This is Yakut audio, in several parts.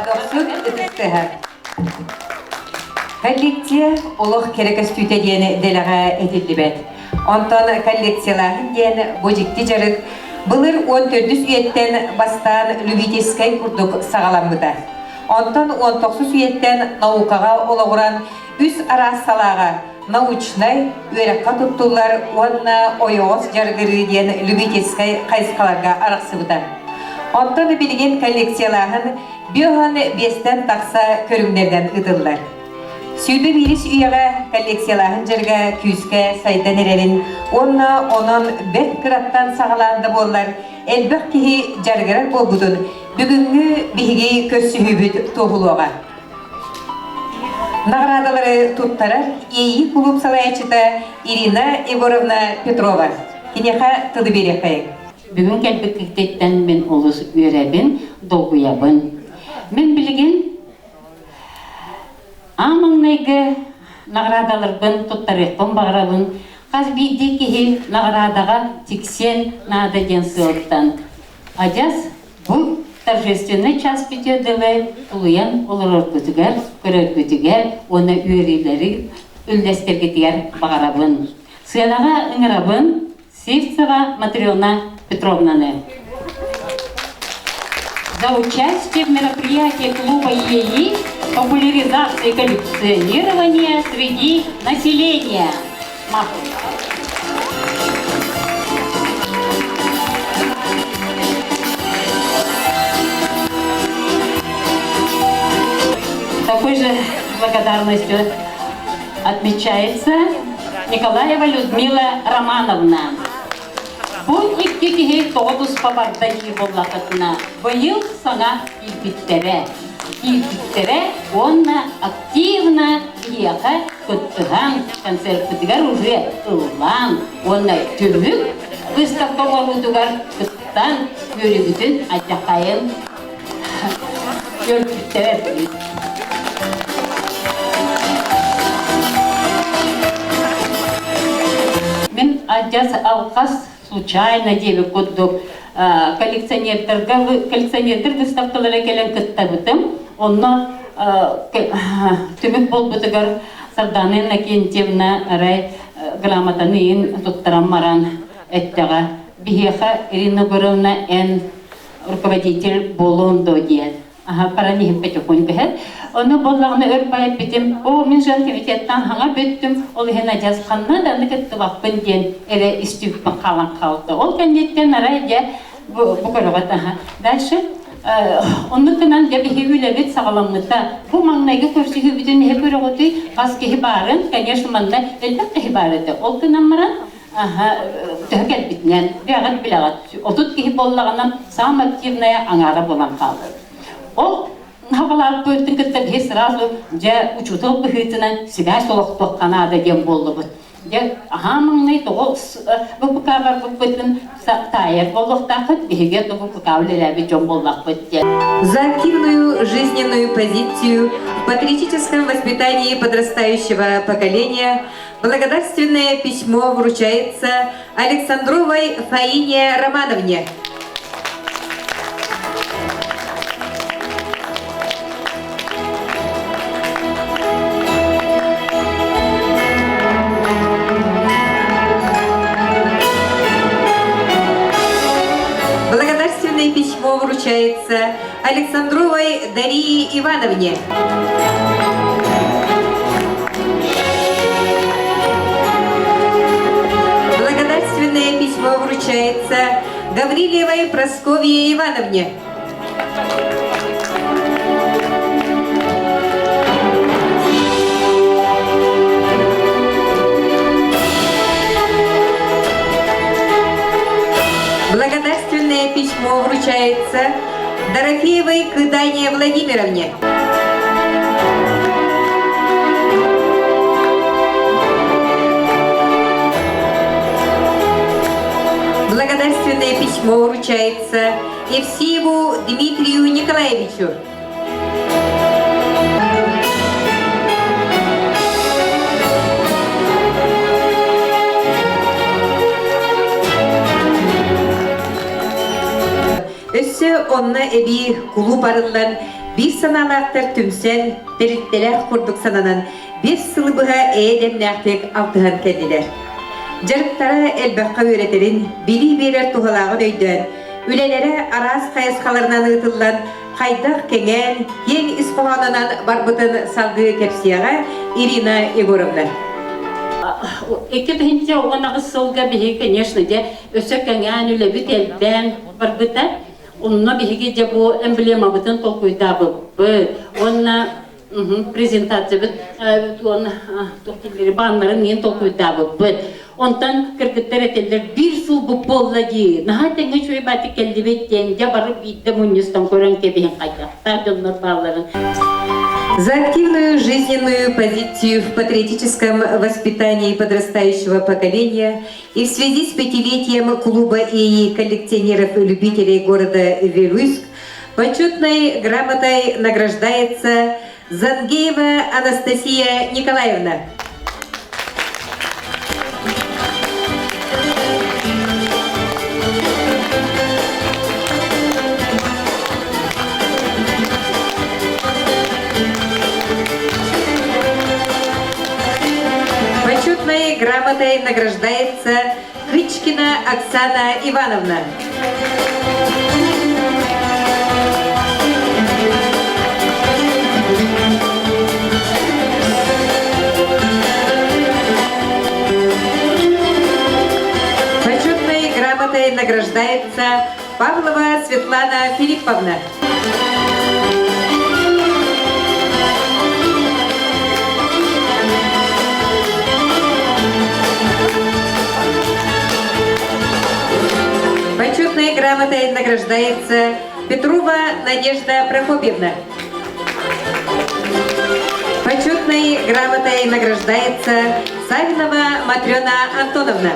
Дохсун ытыс тыаһа. Коллекция олох кэрэ көстүүтэ диэн дэлэҕэ этиллибэт. Онтон коллекциялааһын диэн бу дьикти дьарык былыр 14 үйэттэн бастаан любительскай курдук саҕаламмыта. Онтон 19 үйэттэн наукаҕа олоҕуран үс араас салааҕа научнай, үөрэххэ туттуллар уонна ойоҕос дьарыгырыы диэн любительскай хайысхаларга арахсыбыта. Онтон билигин коллекциялааһын биоһан биэстэн тахса көрүҥнэринэн ыытыллар. 21 үйэҕэ коллекциялааһын дьарыга күүскэ сайдан эрэрин уонна онон бэрт кыраттан саҕалаан да буоллар элбэх киһи дьарыгырар буолбутун бүгүҥҥү биһиги көрсүһүүбүт туоһулуоҕа. Наҕараадалары туттарар Иэйии кулууп салайааччыта Ирина Егоровна Петрова. Киниэхэ тылы биэриэххэйиҥ. Бүгүн кэлбиккиттэн мин олус үөрэбин, долгуйабын. Мин билигин аан маҥнайгы наҕараадаларбын туттарыахпын баҕарабын. Хас биирдии киһи наҕараадаҕа тиксиэн наада диэн сыалтан. Адьас бу торжественнай час бүтүөр дылы тулуйан олороргутугар, көрөргүтүгэр уонна үөрүүлэри үллэстэргитигэр баҕарабын. Сыанаҕа ыҥырабын Сивцева Матрена Петровнаны. За участие в мероприятии клуба ЕИ популяризации коллекционирования среди населения. Такой же благодарностью отмечается Николаева Людмила Романовна. Бу икки киһи тоҕо туспа барда дии буоллахытына, быйыл саҥа киирбиттэрэ. Киирбиттэрэ уонна активно биһиэхэ кыттыһан, концерпытыгар уже ыллаан уонна түмүк выставка оҥоруутугар кыттан үөрүүбүтүн алдьархайын үөрбүттэрэ. Мин адьас алҕас случайно диэбит курдук коллекционердарга коллекционердар выставкалара кэлэн кыттабытым. Онно түмүк буолбутугар Сардана Иннокентьевна арай грамотаны иин туттаран баран эттэҕэ биһиэхэ Ирина Егоровна эн руководитель буолуон дуо диэн Аха, баран иһин потихоньку иһэр. Ону буоллаҕына өр байбитим, оо, мин жан комитеттан хаҥа бүттүм, ол иһин адьас ханна да аны кыттыбаппын диэн эрэ истүүппүн хаалан хаалта. Ол кэнниттэн арай дьэ бу, бу көрөҕүт аха. Дальше оннук гынан дьэ биһиги үлэбит саҕаламмыта. Бу маҥнайгы көрсүһүүбүтүн иһэ көрөҕүтүй, хас киһи баарын, конечно, манна элбэх киһи баар этэ. Ол гынан баран төһө кэлбитинэн, бэҕэт билэҕит, 30 киһи буоллаҕына, самая активная аҥаара буолан хаалар. Ол хаҕалаабыппытын кытта биһи сразу дьэ учуутал быһыытынан сибээс олохтуохха наада диэн буоллубут. Дьэ аһаа маҥнай тоҕо ВПК барбыппытын таайар буолуохтааххыт, биһиги ВПК үлэлээбит дьон буоллахпыт диэн. За активную жизненную позицию в патриотическом воспитании подрастающего поколения Благодарственное письмо вручается Александровой Фаине Романовне. Благодарственное письмо вручается Александровой Дарье Ивановне. Благодарственное письмо вручается Гаврилевой Прасковье Ивановне. Благодарственное письмо вручается Дорофеевой Кыдане Владимировне. Благодарственное письмо вручается Евсееву Дмитрию Николаевичу. Өссө онно эбии кулууп арыллан. Биир санаалаахтар түмсэн, тэрилтэлээх курдук сананан, биэс сылы быһа эйэ-дэмнээхтик алтыһан кэллилэр. Дьарыктара элбэххэ үөрэтэрин, билии биэрэр туһалааҕын өйдөөн, үлэлэрэ араас хайысхаларынан ыытыллан, хайдах кэҥээн, киэҥ ис хоһоонунан барбытын салгыы кэпсиэҕэ Ирина Егоровна. 2018 сылга биһиги, конечно, дьэ, өссө кэҥээн үлэбит элбээн барбыта. Онно биһиги дьэ бу эмблемабытын толкуйдаабыппыт. Уонна презентациябыт уонна баннарын иин толкуйдаабыппыт. Онтон кыргыттар этэллэр биир сыл бу буолла дии. Наһаа тэҥҥэ үчүгэй баатык кэллибит диэн дьэ бары биирдэ мунньустан көрөн кэбиһин хайдахтаах дьоннор баалларын. За активную жизненную позицию в патриотическом воспитании подрастающего поколения и в связи с пятилетием клуба и коллекционеров-любителей города Вилюйск почетной грамотой награждается Зангеева Анастасия Николаевна. Почетной грамотой награждается Кычкина Оксана Ивановна. Почетной грамотой награждается Павлова Светлана Филипповна. Почетной грамотой награждается Петрова Надежда Прокопьевна. Почетной грамотой награждается Савинова Матрена Антоновна.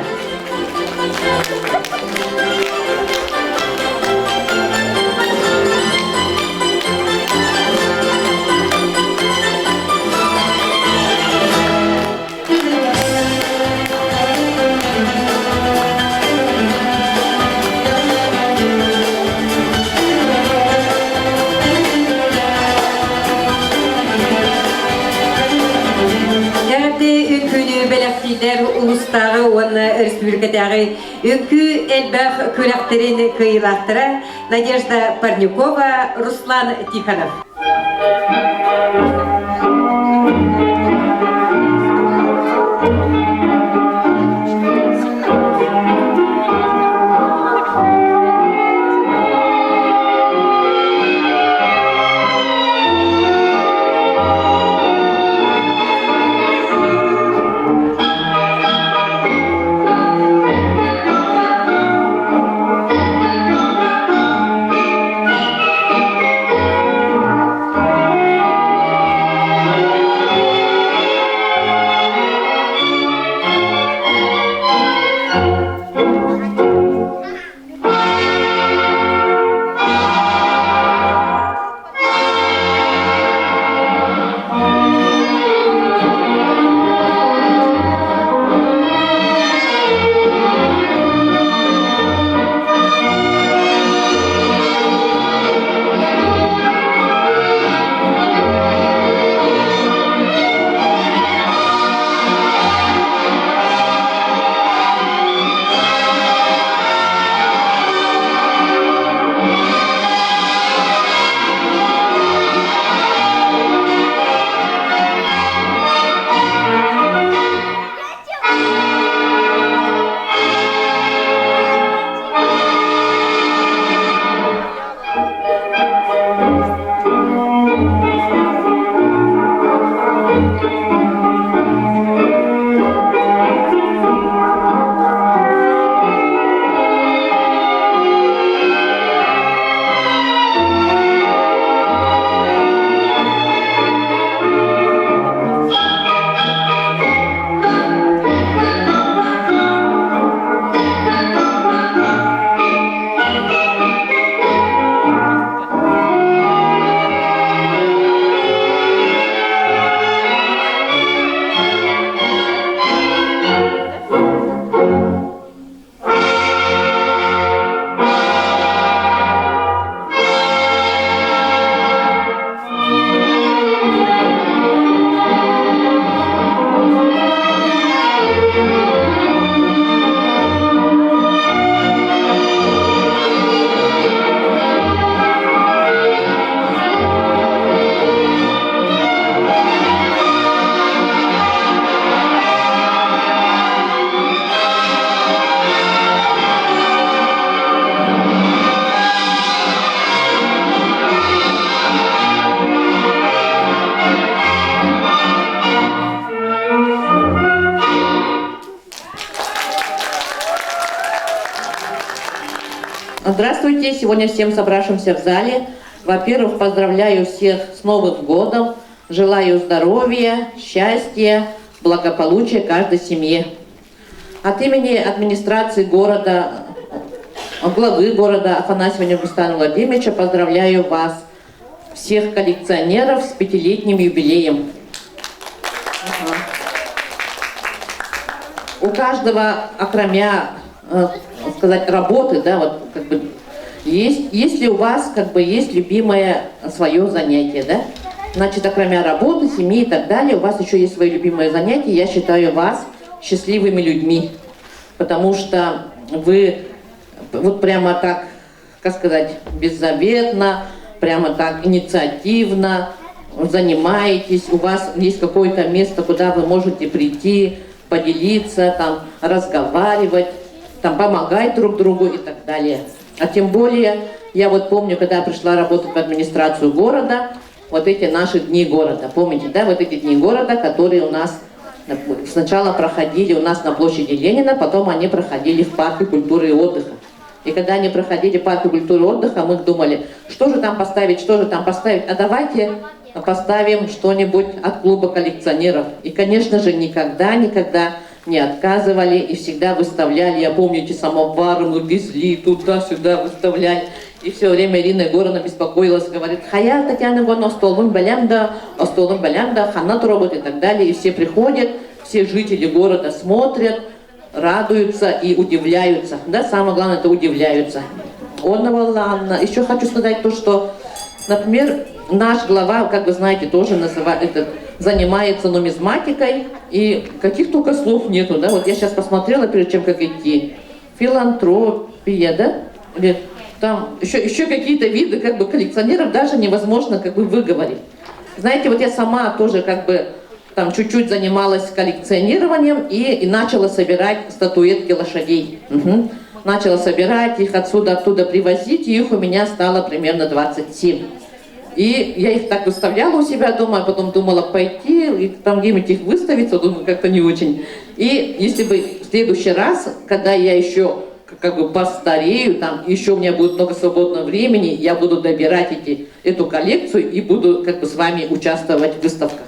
Эҕэрдэ үҥкүүнү бэлэхтииллэр улуустааҕы уонна өрөспүүбүлүкэтээҕи үҥкүү элбэх күрэхтэрин кыайыылаахтара Надежда Парнюкова, Руслан Тихонов. Здравствуйте! Сегодня всем собравшимся в зале. Во-первых, поздравляю всех с Новым годом. Желаю здоровья, счастья, благополучия каждой семье. От имени администрации города, главы города Афанасьева Нюргустана Владимировича поздравляю вас, всех коллекционеров, с пятилетним юбилеем. У каждого, окромя, сказать, работы, да, вот как бы есть, если у вас как бы есть любимое свое занятие, да, значит, окромя работы, семьи и так далее, у вас еще есть свое любимое занятие, я считаю вас счастливыми людьми, потому что вы вот прямо так, как сказать, беззаветно, прямо так инициативно занимаетесь, у вас есть какое-то место, куда вы можете прийти, поделиться, там, разговаривать, там, помогать друг другу и так далее. А тем более, я вот помню, когда я пришла работать в администрацию города, вот эти наши дни города, помните, да, вот эти дни города, которые у нас сначала проходили у нас на площади Ленина, потом они проходили в парке культуры и отдыха. И когда они проходили в парке культуры и отдыха, мы думали, что же там поставить, что же там поставить, а давайте поставим что-нибудь от клуба коллекционеров. И, конечно же, никогда-никогда не отказывали и всегда выставляли. Я помню, эти самовары мы везли туда-сюда, выставляли. И все время Ирина Егоровна беспокоилась, говорит, хайа, Татьяна Егоровна, остуолун бэлэм дуо, остуолун бэлэм дуо, ханна турабыт и так далее. И все приходят, все жители города смотрят, радуются и удивляются. Да, самое главное, это удивляются. Онна Еще хочу сказать то, что, например, наш глава, как вы знаете, тоже называет, этот, занимается нумизматикой, и каких только слов нету, да, вот я сейчас посмотрела перед тем, как идти, филантропия, да, или там еще какие-то виды как бы коллекционеров даже невозможно как бы выговорить. Знаете, вот я сама тоже как бы там чуть-чуть занималась коллекционированием и начала собирать статуэтки лошадей. Угу. Начала собирать их отсюда, оттуда привозить, и их у меня стало примерно 27. И я их так выставляла у себя дома, а потом думала пойти и там где-нибудь их выставить, думаю, как-то не очень. И если бы в следующий раз, когда я еще как бы постарею, там еще у меня будет много свободного времени, я буду добирать эту коллекцию и буду как бы с вами участвовать в выставках.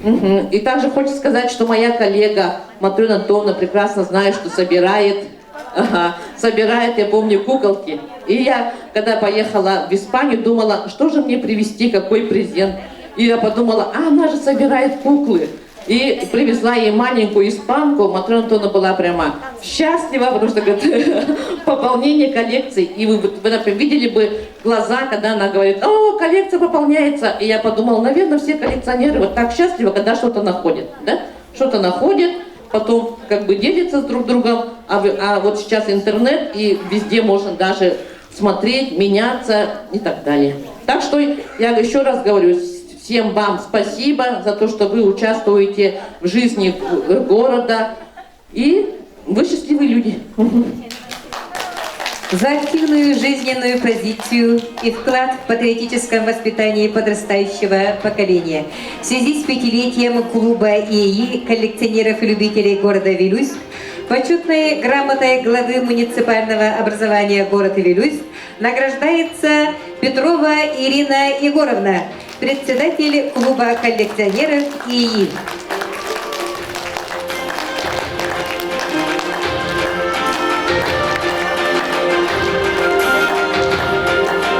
Угу. И также хочется сказать, что моя коллега Матрена Антоновна прекрасно знает, что собирает, ага, собирает, я помню, куколки. И я, когда поехала в Испанию, думала, что же мне привезти, какой презент. И я подумала, а она же собирает куклы. И привезла ей маленькую испанку. Матрена Антоновна была прямо счастлива, потому что, говорит, пополнение коллекции. И вы, например, видели бы глаза, когда она говорит, о, коллекция пополняется. И я подумала, наверное, все коллекционеры вот так счастливы, когда что-то находят. Да? Что-то находят, потом как бы делятся с друг другом. А вот сейчас интернет, и везде можно даже смотреть, меняться и так далее. Так что я еще раз говорю, всем вам спасибо за то, что вы участвуете в жизни города. И вы счастливые люди. За активную жизненную позицию и вклад в патриотическом воспитании подрастающего поколения. В связи с пятилетием клуба ИИ коллекционеров и любителей города Вилюйск почетной грамотой главы муниципального образования города Вилюйск награждается Петрова Ирина Егоровна, председатель клуба коллекционеров ИИ.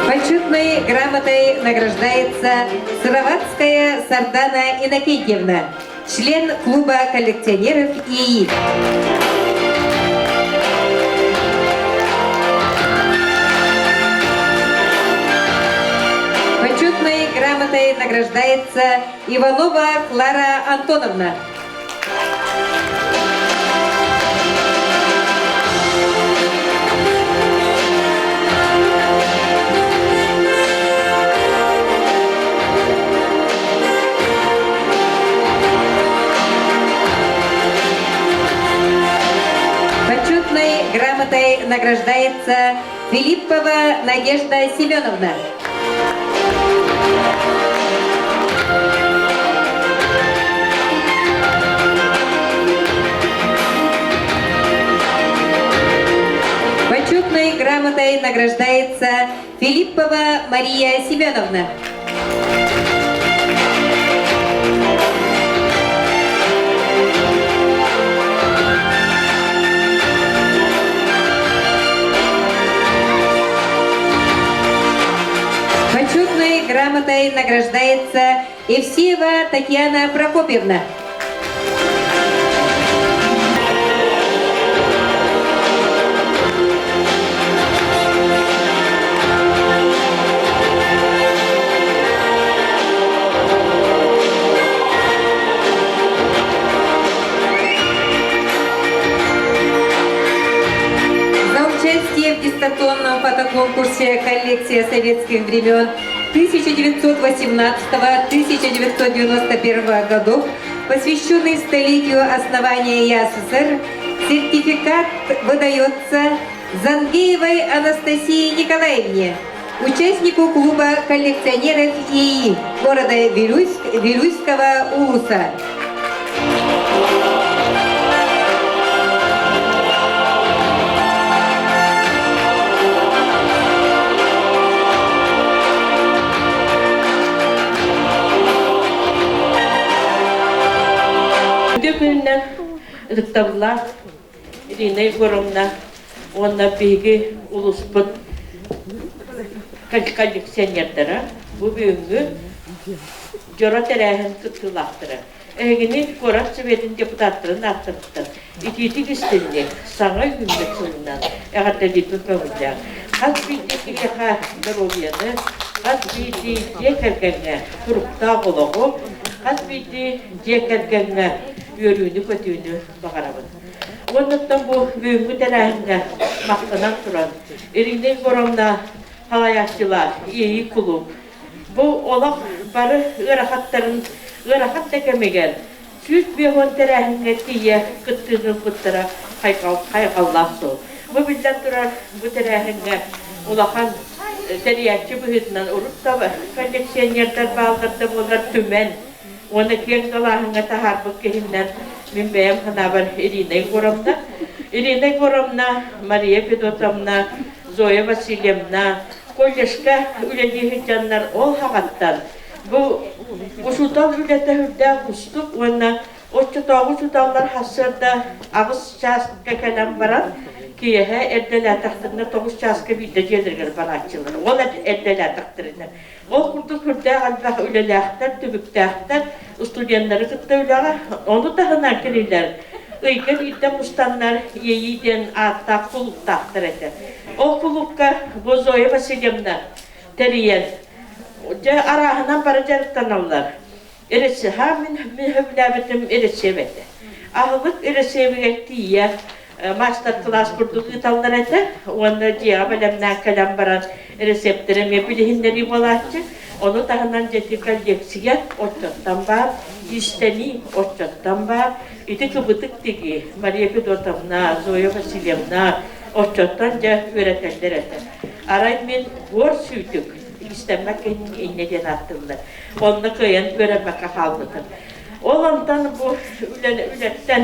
Почетной грамотой награждается Сыроватская Сардана Иннокентьевна, член клуба коллекционеров ИИ. Почетной грамотой награждается Иванова Клара Антоновна. Почетной грамотой награждается Филиппова Надежда Семеновна. Почетной грамотой награждается Филиппова Мария Семеновна. Почетной грамотой награждается Евсеева Татьяна Прокопьевна. За участие в дистанционном фотоконкурсе «Коллекция советских времен» 1918-1991 годов, посвященный столетию основания ЯССР, сертификат выдается Зангеевой Анастасии Николаевне, участнику клуба коллекционеров ЕИ города Вилюйск, Вилюйского улуса. Үтүө күнүнэн ытыктабыллаах Ирина Егоровна уонна биһиги улууспут коллекционердара бу бүгүҥҥү дьоро тэрээһин кыттыылаахтара. Эһигини куорат Советын депутаттарын ааттарыттан итиитик истинник, саҥа үүммүт сылынан эҕэрдэлиирбин көҥүллээх. Хас биирдии киһиэхэ доруобуйаны, хас биирдии дьиэ кэргэҥҥэ туруктаах олоҕу, хас биирдии дьиэ кэргэҥҥэ үөрүүнү-көтүүнү баҕарабын. Уоннаттан бу бүгүҥҥү тэрээһиҥҥэ махтанан туран, Ирина Егоровна салайааччылаах Иэйии кулууп Бу олох бары ыарахаттарын ыарахан да кэмигэр 150 тэрээһиҥҥэ тиийэ кыттыыны ылбыттара хайҕаллаах суол. Бу биллэн турар, бу тэрээһиҥҥэ улахан тэрийээччи быһыытынан урут да коллекционердар бааллар да буоллар түмэн уонна киэҥ далааһыҥҥа таһаарбыт киһиннэн мин бэйэм санаабар Ирина Егоровна. Ирина Егоровна, Мария Федотовна, Зоя Васильевна, колледжка үлэлии сылдьаннар ол хаҕаттан бу учуутал үлэтэ үрдээх уустук уонна оччотооҕу учууталлар сарсыарда 8 чааска кэлэн баран киэһэ эрдэлээтэхтэринэ 9 чааска биирдэ дьиэлэригэр барааччылар ол эрдэлээтэхтэринэ ол курдук үрдээх элбэх үлэлээхтэр түбүктээхтэр студеннары кытта үлэҕэ ону таһынан кинилэр ыйга биирдэ мустаннар иэйии диэн ааттаах кулууптаахтар этэ Ол кулуупка бу Зоя Васильевна тэрийэн, дьэ арааһынан бары дьарыктаналлар. Ха мин сөбүлээбитим эрэсиэп этэ. Аһылык эрэсиэбигэр тиийэ мастер-класс курдук ыыталлар этэ уонна дьиэҕэ бэлэмнээн кэлэн баран рецептэрэ эмиэ билиһиннэрии буолааччы. Ону таһынан дьэти коллекция отчоттон баар, иистэнии отчоттон баар. Ити кыбытык тигии Мария Федотовна, Зоя Васильевна Оччоттон дьэ үөрэтэллэр этэ. Арай мин буор сүүтүк истэммэт киһини инньэ диэн ааттыыллар. Онно кыайан үөрэммэккэ хаалбытым. Ол онтон бу үлэттэн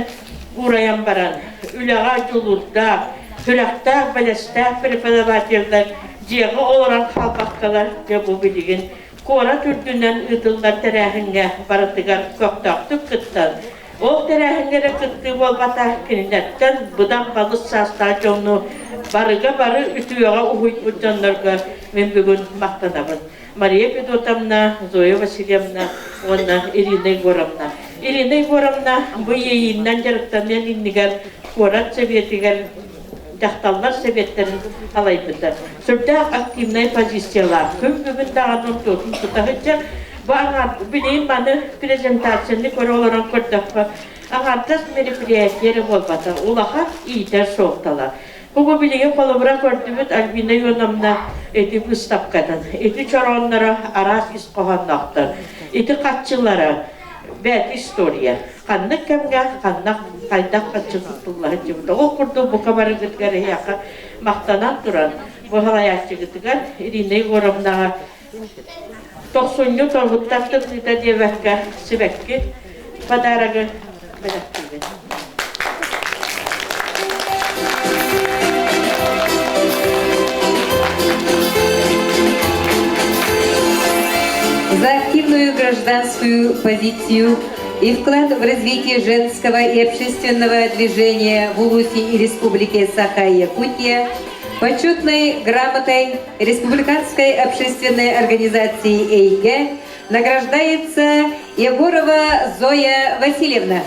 уурайан баран, үлэҕэ дьулуурдаах, сүрэхтээх, бэлэстээх преподавателлэр дьиэҕэ олорон хаалбаккалар, дьэ бу билигин куорат үрдүнэн ыытыллар тэрээһиҥҥэ барытыгар көхтөөхтүк кыттан, Ол тэрээһиҥҥэ эрэ кыттыы буолбатах, кинилэртэн быдан балыс саастаах дьону барыга бары үтүөҕэ уһуйбут дьоннорго мин бүгүн махтанабын. Мария Федотовна, Зоя Васильевна уонна Ирина Егоровна. Ирина Егоровна бу иэйииннэн дьарыктаныан иннигэр куорат сэбиэтигэр дьахталлар сэбиэттэрин салайбыта. Сүрдээх активнай позициялаах, күн бүгүн даҕаны ортотун тута сылдьар. Бу аҥаар билигин маны презентацияны көрө олорон көрдөххө, аҥаардас мероприятие эрэ буолбатах, улахан иитэр суолталаах. Бу билигин холобура көрдүбүт Альбина Ионовна ити выставкатын, ити чороонноро араас ис хоһоонноохтор, ити хаччылара бэт история. Ханнык кэмҥэ ханна хайдах хаччы туттулла сылдьыбыта. Ол курдук бука барыгытыгар эһиэхэ махтанан туран, бу салайааччыгытыгар Ирина Егоровнаҕа тохсунньу торгуттар тымныыта диэбэккэ сибэкки подарогы бэлэхтиибин. активную гражданскую позицию и вклад в развитие женского и общественного движения в Улусе и Республике Саха-Якутия почетной грамотой Республиканской общественной организации ЭЙГЭ награждается Егорова Зоя Васильевна.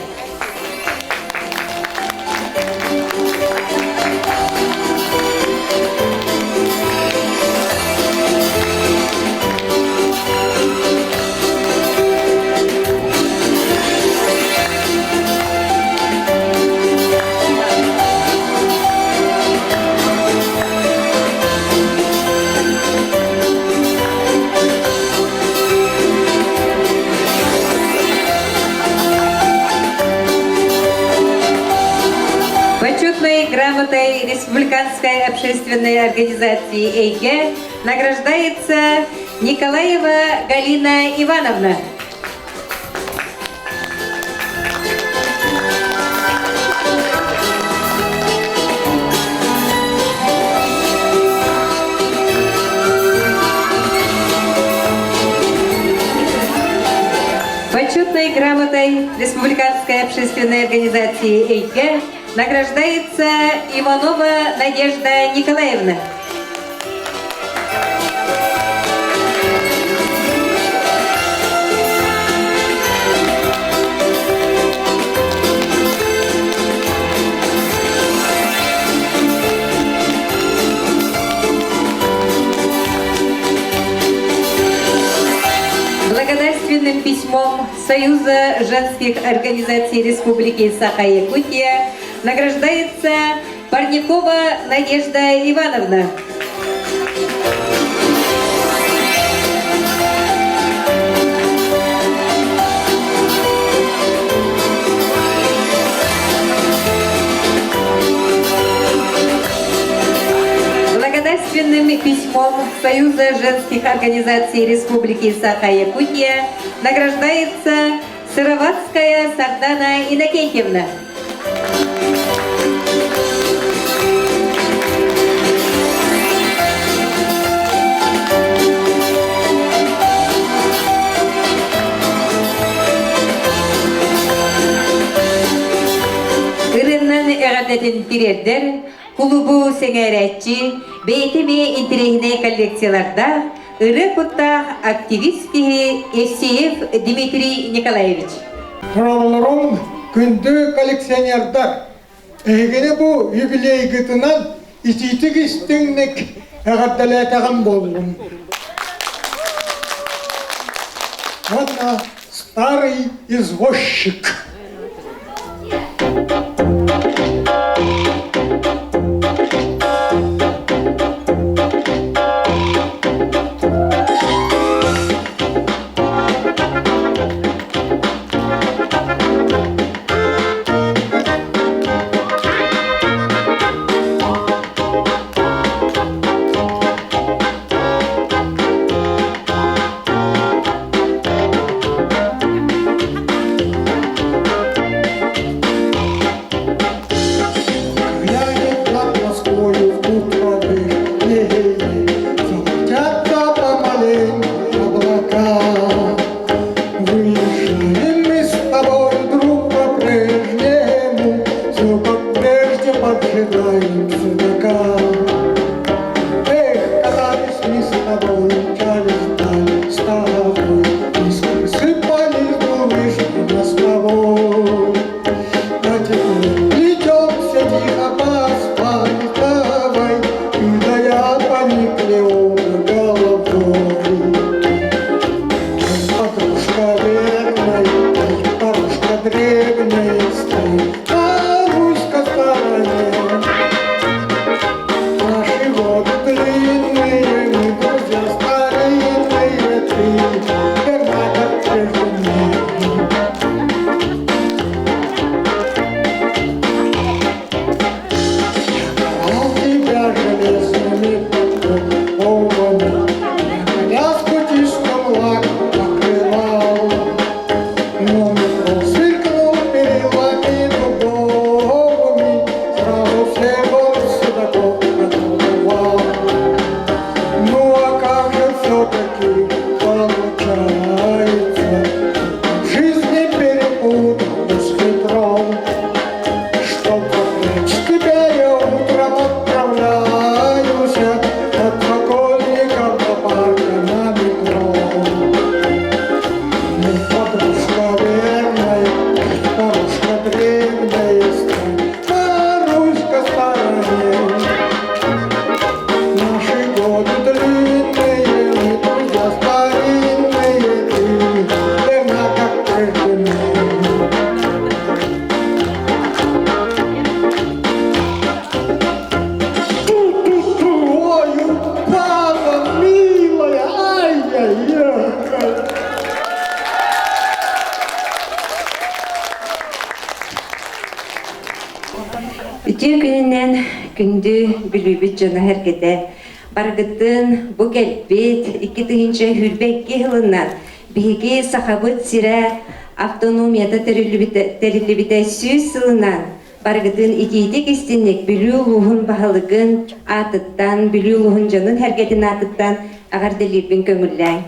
Почетной грамотой Республиканской общественной организации ЭЙГЕ награждается Николаева Галина Ивановна. Почетной грамотой Республиканской общественной организации ЭЙГЭ награждается Иванова Надежда Николаевна. Благодарственным письмом Союза женских организаций Республики Саха-Якутия награждается Парникова Надежда Ивановна. Благодарственным письмом Союза женских организаций Республики Саха-Якутия награждается Сыроватская Сардана Иннокентьевна. Ырыннан эҕэрдэтин тириэрдэр кулубу сэҥээрээччи, бэйэтэ эмиэ интэриэһинэй коллекциялардаах ырыа куттаах активист киһи Евсеев Дмитрий Николаевич. Дорооболоруҥ, күндү коллекционердар! Эһигини бу юбилейгытынан итиитик истиҥник эҕэрдэлээтэҕим буоллун. Уонна старый извозчик. Глянет над Москвою в утро Золотятся помаленьку облака. Выезжаем мы с тобой, друг, по-прежнему, Все как прежде поджидаем седока. Эх, катались мы с тобой, мчались вдаль с тобой, Искры сыпались дурышки мостовой. А теперь плетемся тихо по асфальтовой, Кидая поникли головой. Подружка верная, подружка древняя, стоит на русской стороне. Наши годы длинные, мы друзья старинные, ты Күндү Бүлүүбүт дьоно-сэргэтэ, барыгытын бу кэлбит 2022 сылынан биһиги Сахабыт сирэ автономията тэриллибитэ 100 сылынан барыгытын итиитик истинник Бүлүү улууһун баһылыгын аатыттан, Бүлүү улууһун дьонун-сэргэтин аатыттан эҕэрдэлиирбин көҥүллээҥ.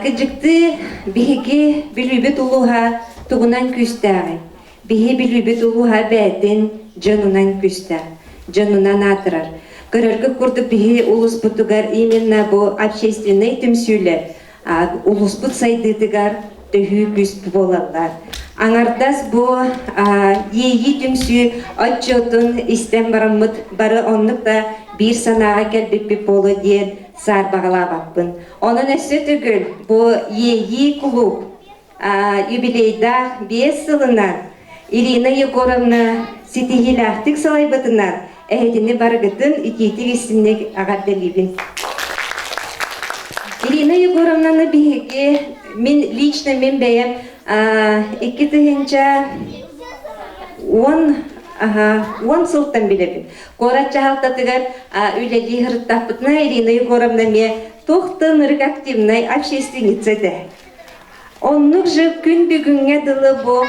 Кыдьыктыы биһиги Бүлүүбүт улууһа тугунан күүстээҕий? Биһи Бүлүүбүт улууһа бэйэтин дьонунан күүстээх, дьонунан аатырар. Көрөргүт курдук биһи улууспутугар именно бу общественнай түмсүүлэр улууспут сайдыытыгар төһүү күүс буолаллар. Аҥардас бу иэйии түмсүү отчуотун истэн бараммыт бары оннук да биир санааҕа кэлбиппит буолуо диэн саарбаҕалаабаппын. Онон өссө төгүл бу иэйии кулууп юбилейдаах 5 сылынан Ирина Егоровна ситиһиилээхтик салайбытынан эһэтини барыгытын итиитик истинник эҕэрдэлиибин. Ирина Егоровнаны биһиги мин лично мин бэйэм 2010 сылтан билэбин. Куорат дьаһалтатыгар үлэлии сырыттахпытына Ирина Егоровна эмиэ туох да ынырык активнай общественница этэ. Оннук же күн бүгүҥҥэ дылы бу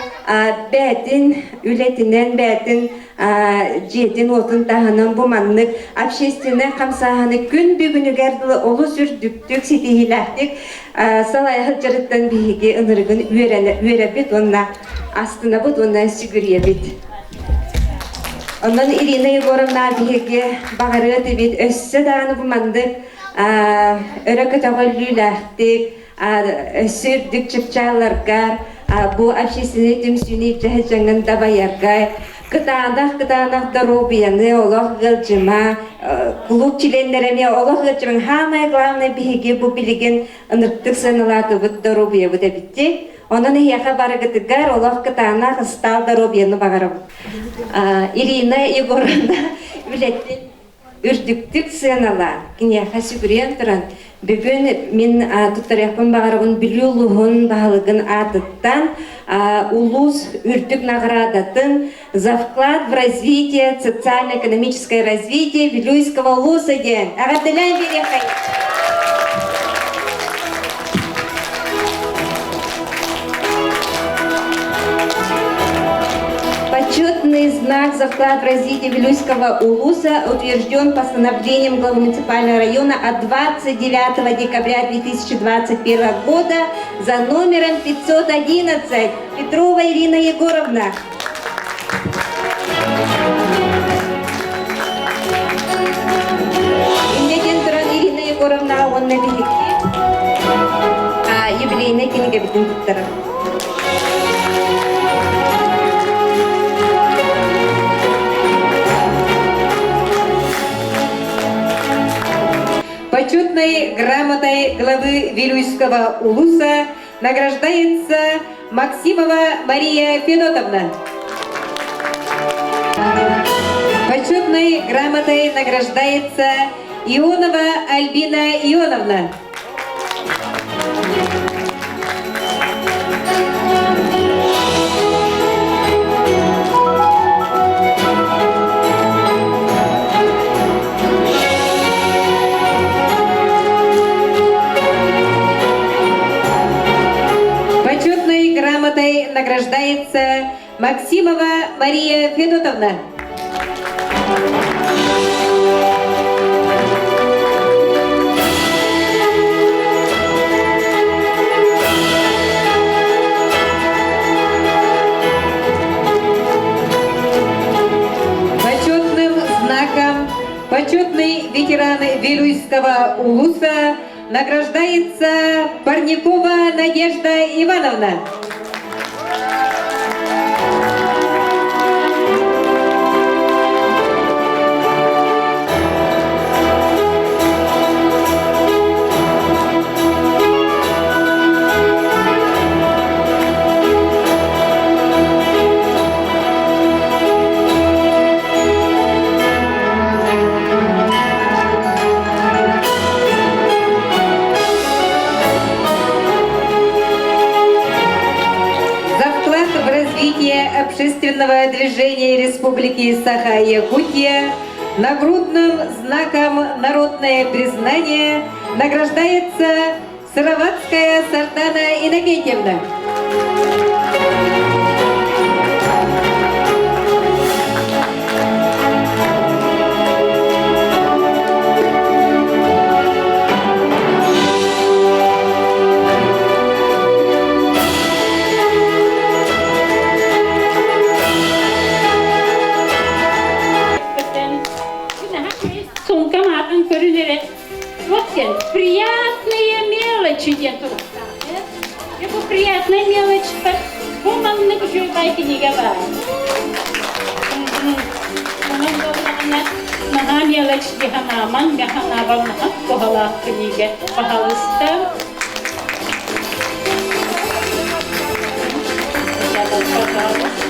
бээтин үлэтинэн, бээтин дьиэтин-уотун таһынан бу маннык общественнай хамсааһыны күн бүгүнүгэр дылы олус үрдүктүк, ситиһиилээхтик салайа сылдьарыттан биһиги ынырыгын үөрэбит уонна астынабыт уонна сүгүрүйэбит. Онон Ирина Егоровна биһиги баҕарыа этибит өссө даҕаны бу маннык өрө көтөҕүллүүлээхтик өссө үрдүк чыпчаалларга бу общественнай түмсүүнү илдьэ дьаҥын дабайарга кытаанах-кытаанах доруобуйаны олох ыалдьыма кулууп чилиэннэрэ эмиэ олох ыалдьымаҥ самое главное биһиги бу билигин ынырыктык сыаналаатыбыт доруобуйабыт эбитти онон эһиэхэ барыгытыгар олох кытаанах ыстаал доруобуйаны баҕарабыт Ирина Егоровна үлэтин үрдүктүк сыаналаан, киниэхэ сүгүрүйэн туран, бүгүн мин туттарыахпын баҕарабын Бүлүү улууһун баһылыгын аатыттан улуус үрдүк наҕараадатын за вклад в развитие социально-экономическое развитие Вилюйского улуса диэн эҕэрдэлээн биэриэххэй! Почетный знак за вклад в развитие Вилюйского улуса утвержден постановлением главы муниципального района от 29 декабря 2021 года за номером 511 Петрова Ирина Егоровна. Иннетен туран Ирина Егоровна уонна биһикки юбилейнай кинигэбитин туттарар. Почетной грамотой главы Вилюйского улуса награждается Максимова Мария Федотовна. Почетной грамотой награждается Ионова Альбина Ионовна. Почетной грамотой награждается Максимова Мария Федотовна. Почетным знаком почетный ветеран Вилюйского улуса награждается Парникова Надежда Ивановна. общественного движения Республики Саха-Якутия нагрудным знаком «Народное признание» награждается Сыроватская Сардана Иннокентьевна. Сумкам атын көрүнэрэ вот диэн приятные мелочи диэн туруктаах. Бу приятная мелочь бу маннык үчүгэй кинигэ баар. Онон буоллаҕына наһаа мелочь дии санаамаҥ, санаабар наһаа туһалаах кинигэ. Пожалуйста. Пожалуйста.